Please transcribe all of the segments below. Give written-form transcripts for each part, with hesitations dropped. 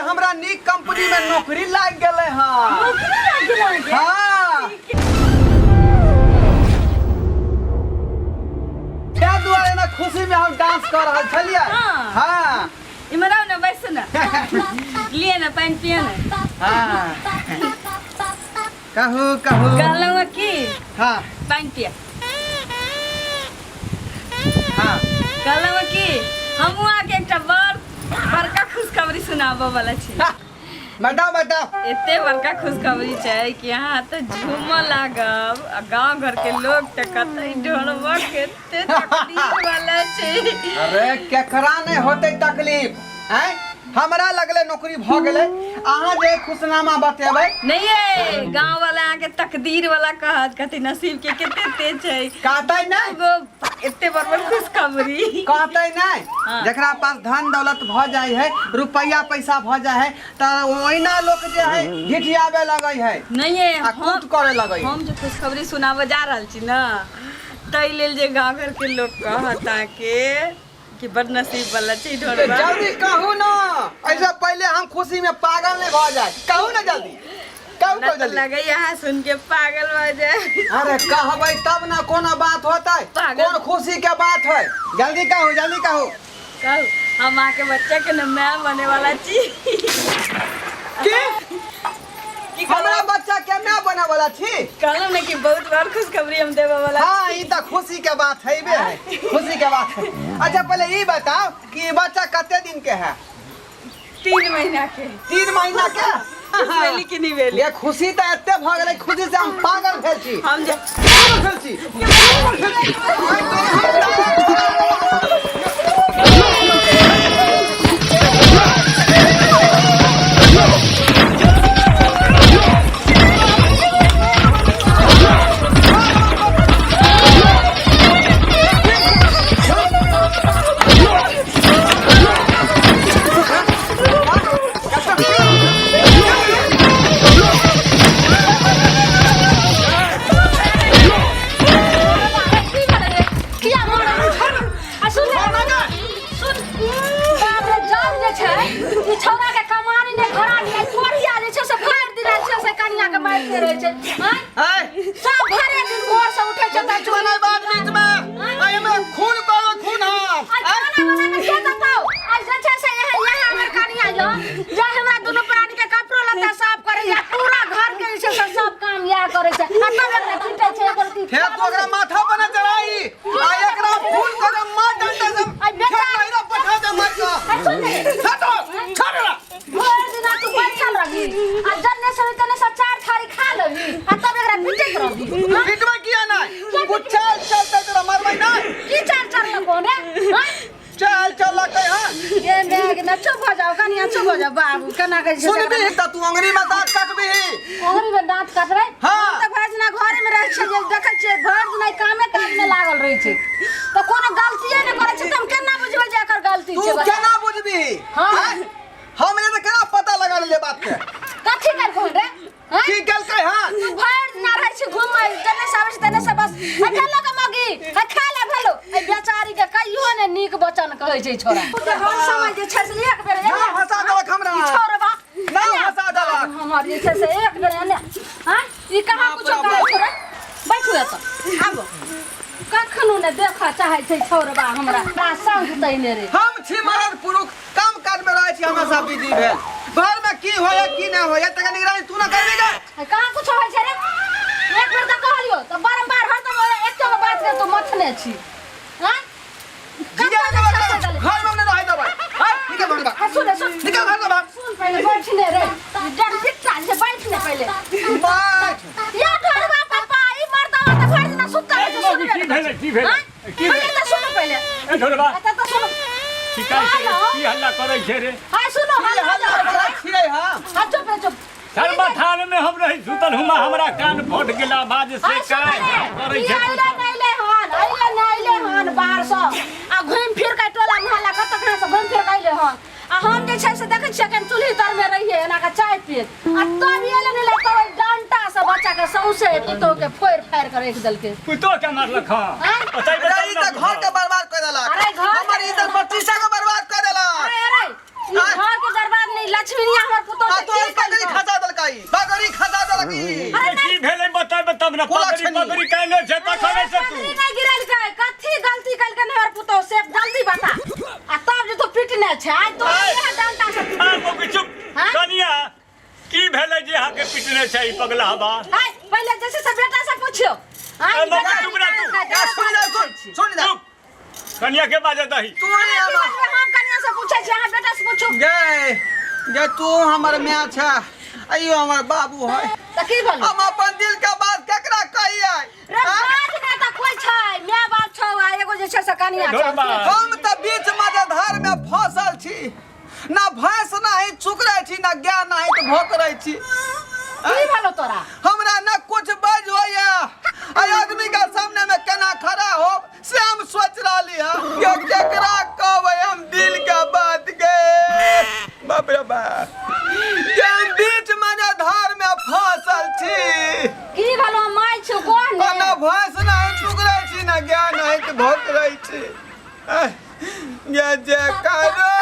हमरा नीक कंपनी में नौकरी लागि गेलै हँ। नौकरी लागि गेल अहाँके? हाँ। ताहि दुआरे ने खुशी में हम डांस कर रहल छलियै। हाँ। हाँ। इम्हर आउ ने, बैसू ने, लिए ने पानि पिए ने। हाँ, कहू कहू। कहलहुँ की हाँ। पानि पिए। हाँ। कहलहुँ की हमहूँ अहाँके एकटा बड़ बड़का खुशखबरी सुनाबऽ वाला छी। बताओ बताओ। एते बड़का खुशखबरी छै कि अहाँ तऽ झूमऽ लागब आ गाँव घर के लोग तऽ कतै ढोरबा कते तकलीफ वाला छै। अरे केकरा नहीं होते तकलीफ हैं? हमरा लगले नौकरी भ गेलै, अहाँ जे खुशनामा बतेबै। नहीं ये गांव वाला अहाँ के तकदीर वाला कहत, कथी नसीब के कते तेज छै। कहतै नहीं। एगो एते बड़ बड़ खुशखबरी कहतै नहीं। हाँ। जकरा पास धन दौलत भ जाय है, रुपया पैसा भ जाय है, त ओहिना लोक जे है घिठियाबे लगै है नहीं ये आ कूट करे लगै है। हम जे खुशखबरी सुनाबऽ जा रहल छी ना, ताहि लेल जे गांव घर के लोग कहत अहाँके कि बड़ नसीब वाला छै ढोरबा। जल्दी कहू ना, ऐसे पहले हम खुशी में पागल नहीं भ जाए। कहू ना जल्दी, कहू ना कहू तो जल्दी। लगे यहाँ सुन के पागल भ जाए। अरे कहबै तब ना कोनो बात होतै। पागल। कोन खुशी के बात है, जल्दी कहू जल्दी कहू। कहू, हम अहाँके बच्चा के ना my बने वाला छी। की? की हमरा कहलहुँ? बच्चा के my बने वाला छी? कहलहुँ ने कि बहुत बड़ खुशखबरी हम देबऽ वाला। हाँ, ई तऽ खुशी के बात है बे है, खुशी के बात है। अच्छा पहले ई बताओ कि ई बच्चा कते दिन के है? 3 महीना के। 3 महीना के? खुश भेली कि नहीं भेली? ये खुशी तऽ एते भऽ गेलै, खुशी से हम पागल भेल छी। हम जे पागल भेल छी। पागल भेल छी। किया मारल? आ सुन ने, सुन, बाप रे, जान जे छै ई छौड़ा के कमानी ने घरानी आ कोरिया जे छै से भरि दिन छै से कनिया के मारिते रहै छै। आँय? ऐ, सब भरे दिन भोर से उठै छै तऽ बीच में नहीं बात, बीच में ऐ में खून करो खून। हाँ। आ खाना बना के के देतौ? आ जे छै से यहाँ यहाँ हमर कनिया यऽ जे हमरा दुनू प्राणी के कपड़ो लत्ता साफ करै या पूरा घर के जे छै से सब काम इएह करै छै आ तब एकरा पीटै छै एकर की फेर तू ओकरा माथा पर न चढ़ाई आ एकरा खून करे मार डंडा से। आ बेटा- खेत में पठा दे मार के। आ सुन ने, हटो, छोड़ एकरा। भरि दिना तू बैठल रही आ जन्ने से तन्ने से चार थारी खा लेबही आ तब एकरा पीटैत रहबी। हाँ? पीटबै किया नहीं? कुछ चल चलते तोरा मारबै नहीं। की चार चार लगो रे? हाँ? चल चल लगे। हाँ। ये बैग ना, चुप हो जाओ कनिया, चुप हो जाओ बाबू, केना कहै छै? सुनबी त तू अंगुरी में दांत काटबी। ओंगरी में दांत काटबै? हाँ। हम तऽ भरि दिना घरे में रहै छियै, जे देखै छियै भरि दिना ई कामे काज में लागल रहै छै तऽ कोनो गलतिये नहि करै छै तऽ हम केना बुझबै जे एकर गलती तू छै बच्चा? केना बुझबी? हाँ। आँय? हम ने तऽ केना पता लगा लेलियै बात के? कथी करखुन रे? हाँ? की केलकै? हाँ। तू भरि दिना रहै छी घुमै, जन्ने से आबै छी तन्ने से बस आ भेलो के मौगी आ खा ले भेलो। एहि बेचारी के कहियो ने नीक वचन कहै छै छोरा। तऽ हर समय जे छै से एक बेर ना हंसा देलक हमरा। ई छोरबा ना हंसा देलक। हमर जे छै से एक बेर एने। हाँ, ई कहाँ बाप कुछो रे कहै बाप। छौ रे? बैठू एतऽ आबो। कखनो ने देखऽ चाहै छै छौरबा हमरा, हमरा संग तैने रे। हम छी मरद पुरुष, काम काज में रहै छी हमेशा बिजी भेल। घर में की होया की नहीं होया तकर निगरानी तू ना करबी गे। आ कहाँ कुछो होइ छै रे? एक बेर तऽ कहलियौ तऽ बारम्बार हरदम एके गो बात के तू मथने छी। हाँ? जिया कतऽ के जे छै से घर देले। में नहीं रहै देबै। हाँ, निकल घर से बाहर। आ सुन सुन। निकल घर से बाहर। सुन पहिले, बैठ ने रे, डर पिट्टा छै, बैठ ने पहिले। बैठ। या ढोरबा पप्पा, ई मर्दवा तऽ भरि दिना सुतल रहै छै, सुनबे की नहि भेलै? की भेलै? हाँ? की पहिले भेलै? तऽ सुनू पहिले। ए ढोरबा। एतऽ तऽ सुनू। की कहै छै रे? की हल्ला करै छै रे? हाँ, सुनू, की हल्ला हल्ला करै करै छै। छियै हम? हाँ, चुप रे, चुप। शर्मा थान में हम रही सुतल हुमा, हमरा कान फट गेल आवाज से। हाँ, सुनू काय ने, करै ई छै? अइले नहि अइले हन, अइले नहि अइले हन बाहरसँ। आ घुमि फिर के टोला मोहल्ला कतऽ कहाँ से घुमि फिर के अइले हन। आ हम जे छै से देखै छियै एखन चूल्ही तरमे रहियै एना कऽ चाय पियैत। आ तब एलै नहि तब ओहि डंटा से बच्चा के सौंसे पुतोह के फोड़ि फाड़ि के राखि देलकै। पुतोह के मारलक? हँ। आँय? ओतै अरे बताउ ई ने तऽ घर के बर्बाद कर देलक। अरे घर हमर के- इज्जत प्रतिष्ठा के बर्बाद कर देलक। अरे अरे, ई आँय? घर के बर्बाद नहीं, लक्ष्मीनिया। दादी। अरे की भेलै बतेबै तब ने। कोला पगड़ी छनी। पगड़ी केने छै तखने से तू पगड़ी नहि गिरेलकै, कथी गलती केलकै हमर पुतोह से जल्दी बता, आ तब जे तू पिटने छै आइ तो इएह डंटा से आ मौगी चुप। हाँ? कनिया, की भेलै जे अहाँके पिटने छै ई पगलाहबा? आइ पहिले जे छै से बेटा से पुछियौ। आइ ए, मौगी बेटा चुप रह तू। ए, सुन ले, सुन सुन ले। चुप, कनिया के बाजऽ दही। तू नहीं की आवा। बजबै? हम कनिया से पूछै छी, अहाँ बेटा से पूछू। गे गे, तू हमर माय छै, अइयो हमर बाबू है। तऽ की भेलै? हम अपन दिल के बात केकरा कहियै? रे बात नहि तऽ कोइ छै, माय बाप छौ आ एगो जे छै से कनिया छौ। ढोरबा। हम तऽ बीच मझधार में फसल छी, ना भैंस नाही चुकरै छी, ना गाय नाही तऽ भोकरै छी। की भेलौ तोरा? हमरा ना कुछ बाज होइया, आ आदमी के सामने में केना खड़ा हो से हम सोच रहली हँ कि केकरा कहबै हम दिल के बात के। बाप रे बाप, जे हम बीच मझधार में फसल छी। की भेलौ? माय छौ, कह ने। आ ना भैंस नाही चुकरै छी, ना गाय नाही तऽ भोकरै छी। आह, ये जे करो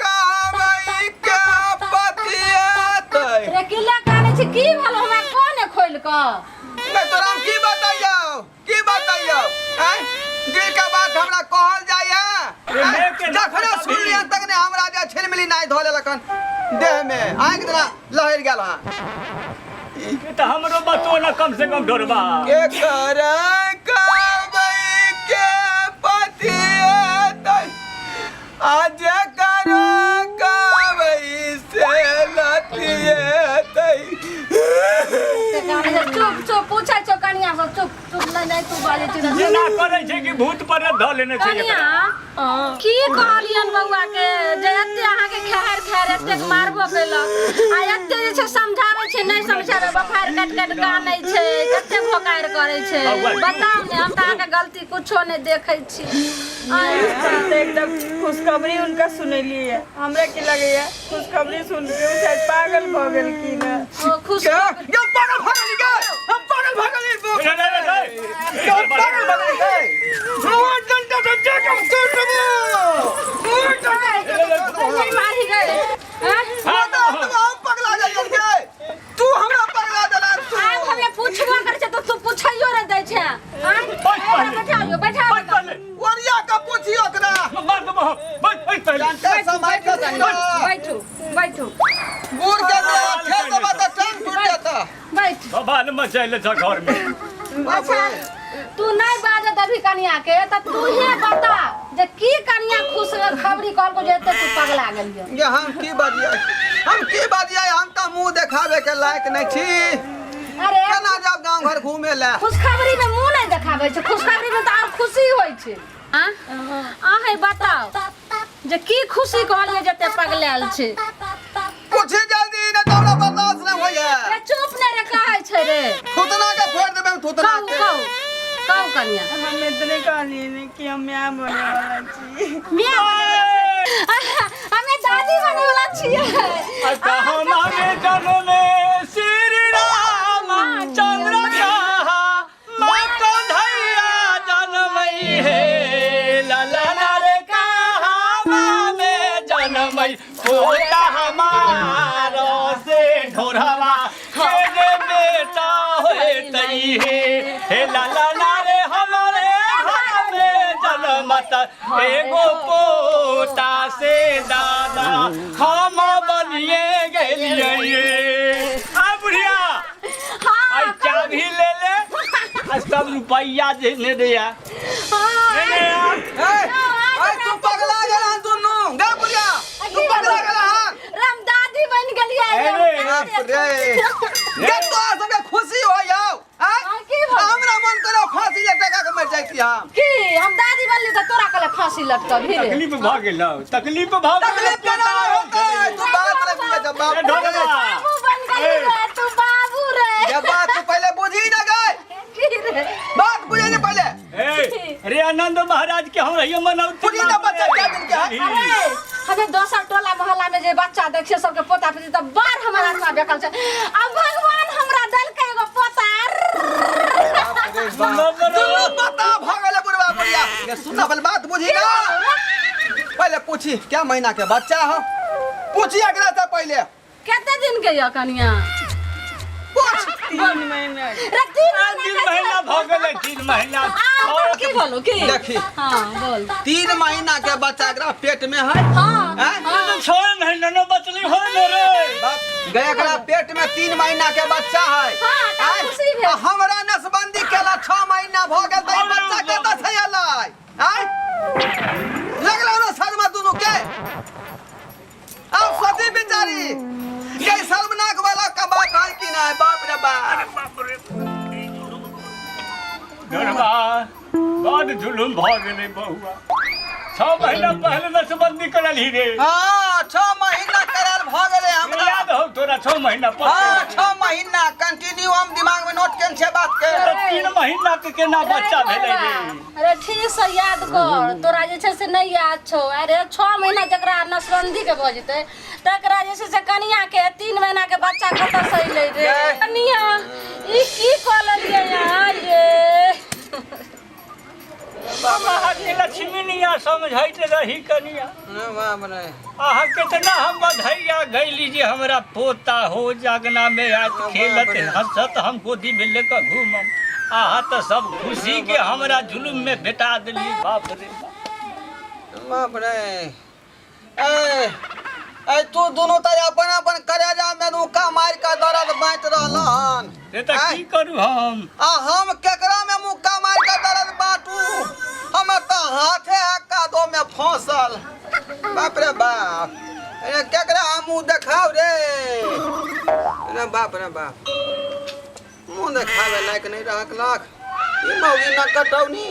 कहबै के पतियेतै। रे किला कानै छी? की भेलौ हमरा कह ने खोलि कऽ। मैं तोरा हम की बतैयौ, की बतैयौ? आँय, दिल के बात हमरा कहल जाइए? रे आँय, मैं के ना जखने बता सुनलियन तखने हमरा जे छिलमिली नाइ धऽ लेलकन देह में, आँखि देना लहरि गेल हँ। ई तऽ हमरो बतो ना कम से कम ढोरबा। के कर कहबै के पतियेतै, आ जे कर कहबै से लतियेतै। चुप चुप, पूछै छौ कनिया सब। चुप चुप, नहि नहि, तू बाजै छी तऽ। एना करै छै कि भूत पर धऽ लेने छै कनिया एकरा। की कहलियन बौआ के जे एते अहाँके खेहर खेहर एतेक मारबो केलक, आ एते जे छै समझाबै छै, नहि समझाबै, बफारि काटि काटि कानै छै, कते भोकारि करै छै। बौआ, बताउ ने, हम तऽ अहाँके गलती कुछो नहि देखै छी। आइ हम तऽ एकदम खुशखबरी हुनका सुनेलियै। हमरा की लगैया, खुशखबरी सुन के ओ शायद पागल भऽ गेलखिन हँ। ओ खुश के हम पागल भऽ गेली गे, हम पागल भऽ गेली। रे, रे, रे, रे। हम पागल भऽ गेली गे। मोर डंडा से जगम कर देबो, मोर डंडा से जगम कर देबो। मारी गए आँय? हाँ, तो हम पगला जाइए गे, तू हमरा पगला देला तू। आब हमे पूछबो करै छै तऽ तू पूछैयो नहि दै छै। आँय? बैठ पहिले। बैठाबियौ, बैठाबियौ। बैठ पहिले। ओरिया के पूछियो ओकरा। मार देबो हम। बैठ बैठ पहिले। जानते समय के संग बैठू बैठू। बूढ़ के देह ठेस देबा तऽ टांग टूट जेता। बैठ। बवाल मचैले छ घर में। अच्छा, तू नहीं बाजत अभी कनिया के तऽ तू ही बता जे की कनिया खुश खबरी कहलको जे एते तू पगला गेलियो। ये हम की बजियै, हम की बजियै? हम तऽ मुंह देखाबे के लायक नहीं छी। अरे केना जाब गांव घर घूमे ले? खुशखबरी में मुंह नहीं देखाबै छै, खुशखबरी में तऽ आर खुशी होइ छै। आँ अहें बताओ जे की खुशी कहलियै जे एते पगलायल छै। पूछी जल्दी, नहीं तो हमरा बर्दाश्त नहीं होइए। रे चुप ने रे, कहै छै रे। थुतना के फोड़ देबै हम, थुतना कहू के। कहू कहू कनिया। हम इतने कहलियै ने कि हम माय बने वाला छी। मियाँ बने वाला छी। हमे दादी बने वाला छियै। हमारे जन्म श्री राम चंद्र कहा माता धैया जनमई हे, ललन रे कहा मामे जनमई पोता हमारो से ढोरवा के रे बेटा होतई हे, हे ललन रे हमारे घर में जनमत एगो पोता से दादा हम बनिए गेलियै। आ बुढ़िया, हाँ। आई चाभी ले ले आ सब रुपैया जे ने दैया। हाँ। ने ने आ। ए, ए, तू पगला गेल हन दुनू गे बुढ़िया, तू पगला गेल हन। राम दादी बन गेलियै। ए रे, बाप रे, गे तोरा सबके खुशी हो जाओ। आँय? हाँ, की भऽ गेल? हमरा मन करे फांसी लटका के मर जाती हम। की हम दादी बनली तऽ तोरा कहले फांसी लटकबही रे? तकलीफ भऽ गेल, तकलीफ भऽ गेल। तकलीफ केना नहि होतै? तू बात नहि बुझै छ बाप ए, ढोलवा। रे। बाबू बन गेली रे तू, बाबू रे। ये बात तू पहले बुझी ना गए। की रे? बात बुझे नहीं पहले। ए रे, आनंद महाराज के हम रहियो मनौती। बुझी ना बच्चा क्या दिन के है। अरे हमे दोसर टोला मोहल्ला में जे बच्चा देखिए सबके पोता पोती तऽ बड़ हमर आत्मा बेकल छै, आ भगवान हमरा देलकै एगो पोता। बाप रे बाप। दुनू पता भऽ गेलै बुढ़वा बुढ़िया ये। सुन पहले, बात बुझी ना पहले। पूछी क्या महीना के बच्चा हो, पूछी अगला से पहले। कते दिन के यऽ कनिया? पूछ। 3 महीना। रे 3 आ, 3 महीना भऽ गेलै, 3 महीना। आ तब की बोलू की? देखी। हां, बोल। 3 महीना के बच्चा एकरा पेट में है। हां। हैं? 6 महीना न बचली हो रे। बाप गए, एकरा पेट में 3 महीना के बच्चा है। हाँ, तऽ आँय? खुशी भेल। आ हमरा नसबंदी केला 6 महीना भऽ गेल, तऽ ई बच्चा कतऽ से एलै? आँय, लगला ना शर्मा दुनू के? आब सोची बिचारी ये शर्मनाक वाला का बात है कि नहीं? बाप रे बाप। बाप रे, ढोरबा, बड जुलुम भऽ गेलै बहुआ। 6 महीना पहले नसबंदी करल ही रे। हाँ, 6 महीना करार भऽ गेलै हमरा। याद हो तोरा 6 महीना हाँ। पहले? 6 महीना कंटिन्यू हम दिमाग में नोट केने छै बात के। तऽ 3 महीना के केना बच्चा भेलै रे? अरे, ठीक से याद कर, तोरा जे छै से नहीं याद छौ। अरे, 6 महीना जकरा नसबंदी के भऽ जेतै, तकरा जे छै से कनिया के 3 महीना के बच्चा कतऽ से अइलै रे? गे। कनिया, ई की कऽ लेलियै यहाँ ये? हम अहाँके लक्ष्मीनिया समझैत रही कनिया। बाप रे। अहाँ केतना हम बधैया गैली जे हमरा पोता हो, जगना में आत खेलत हंसत, हम गोदी में लेकर घूमम। अहाँ तऽ सब खुशी के हमरा जुलुम में भेटा देलियै, बाप रे बाप। बाप रे, ए ए, तू दुनू तऽ अपन अपन करेजा में मुक्का मारि कऽ दर्द बाँटि रहल हन। से तऽ की करू हम? आ हम केकरा में मुक्का मारि कऽ दर्द बाँटू? हमर तऽ हाथे है कादो में फंसल। बाप रे बाप, अरे केकरा हम मुँह देखाउ रे? अरे बाप रे बाप, मुँह देखावे लायक नहीं रहक लाख। ई मौगी न कटौनी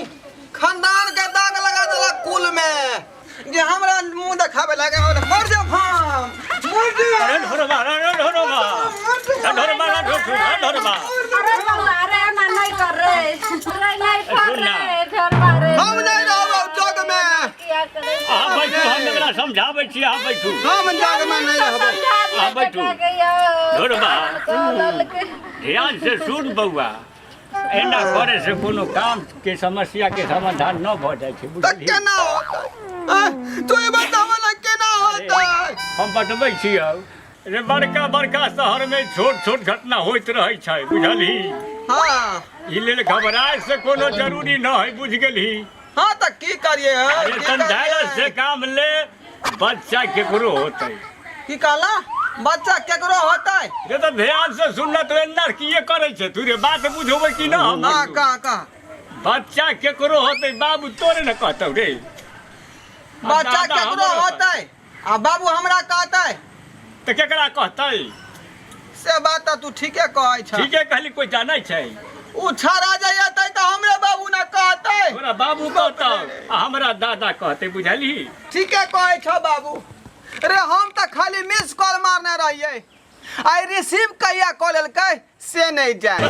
खानदान के दाग लगा देलक कुल में जे हमरा मुँह देखावे लायक। मर जाब हम, मर जाब। अरे ढोरबा, अरे ढोरबा, ढोरबा, ढोरबा, ढोरबा। अरे बउआ, अरे एना नहीं कर रे, अरे नहीं कर। सुन ना। रे ढोरबा रे। हम नहीं रहब जग में। किया करे? अहाँ बैठू, हम एकरा समझाबै छी, अहाँ बैठू। हम जग में नहीं रहब। समझा दिया। अहाँ बैठू। बेटा के यौ। ढोरबा। कहलकै। ध्यान से सुन बौआ, एना करे से कोनो काम के समस्या के समाधान न भऽ जाइ छै। तऽ बुझलियै? केना होतै? आँय, तू ई बताबऽ ना, केना होतै? हम बतबै छियौ रे, बड़का बड़का शहर में छोट छोट घटना होइत रहै छै, बुझलही? हाँ। ई लेल घबराए से कोनो जरूरी न है, बुझ गेलही? हाँ, तऽ की करिए हँ? अरे की तन धैर्य करियै? से काम ले, बच्चा केकरो होतै। की कहला? बच्चा केकरो होतै? रे तऽ ध्यान से सुन तू, एना किए करै छै तू रे? बात बुझेबै कि न हम? हाँ, कह कह। बच्चा केकरो होतै, बाबू तोरे न कहतौ रे। आ बच्चा दादा केकरो हमरो। होतै आ बाबू हमरा कहतै? तऽ केकरा कहतै? से बात तऽ तू ठीके कहै छ। ठीके कहली, कोई जानै छै? उ छाड़ा जे एतै तऽ हमरे बाबू ने कहतै। तोरा बाबू कहतौ आ हमरा दादा कहतै, बुझलही? ठीके कहै छ बाबू। रे, हम तऽ खाली मिस कॉल मारने रहियै, आइ रिसीव कहिया कऽ लेलकै से नहि जाय।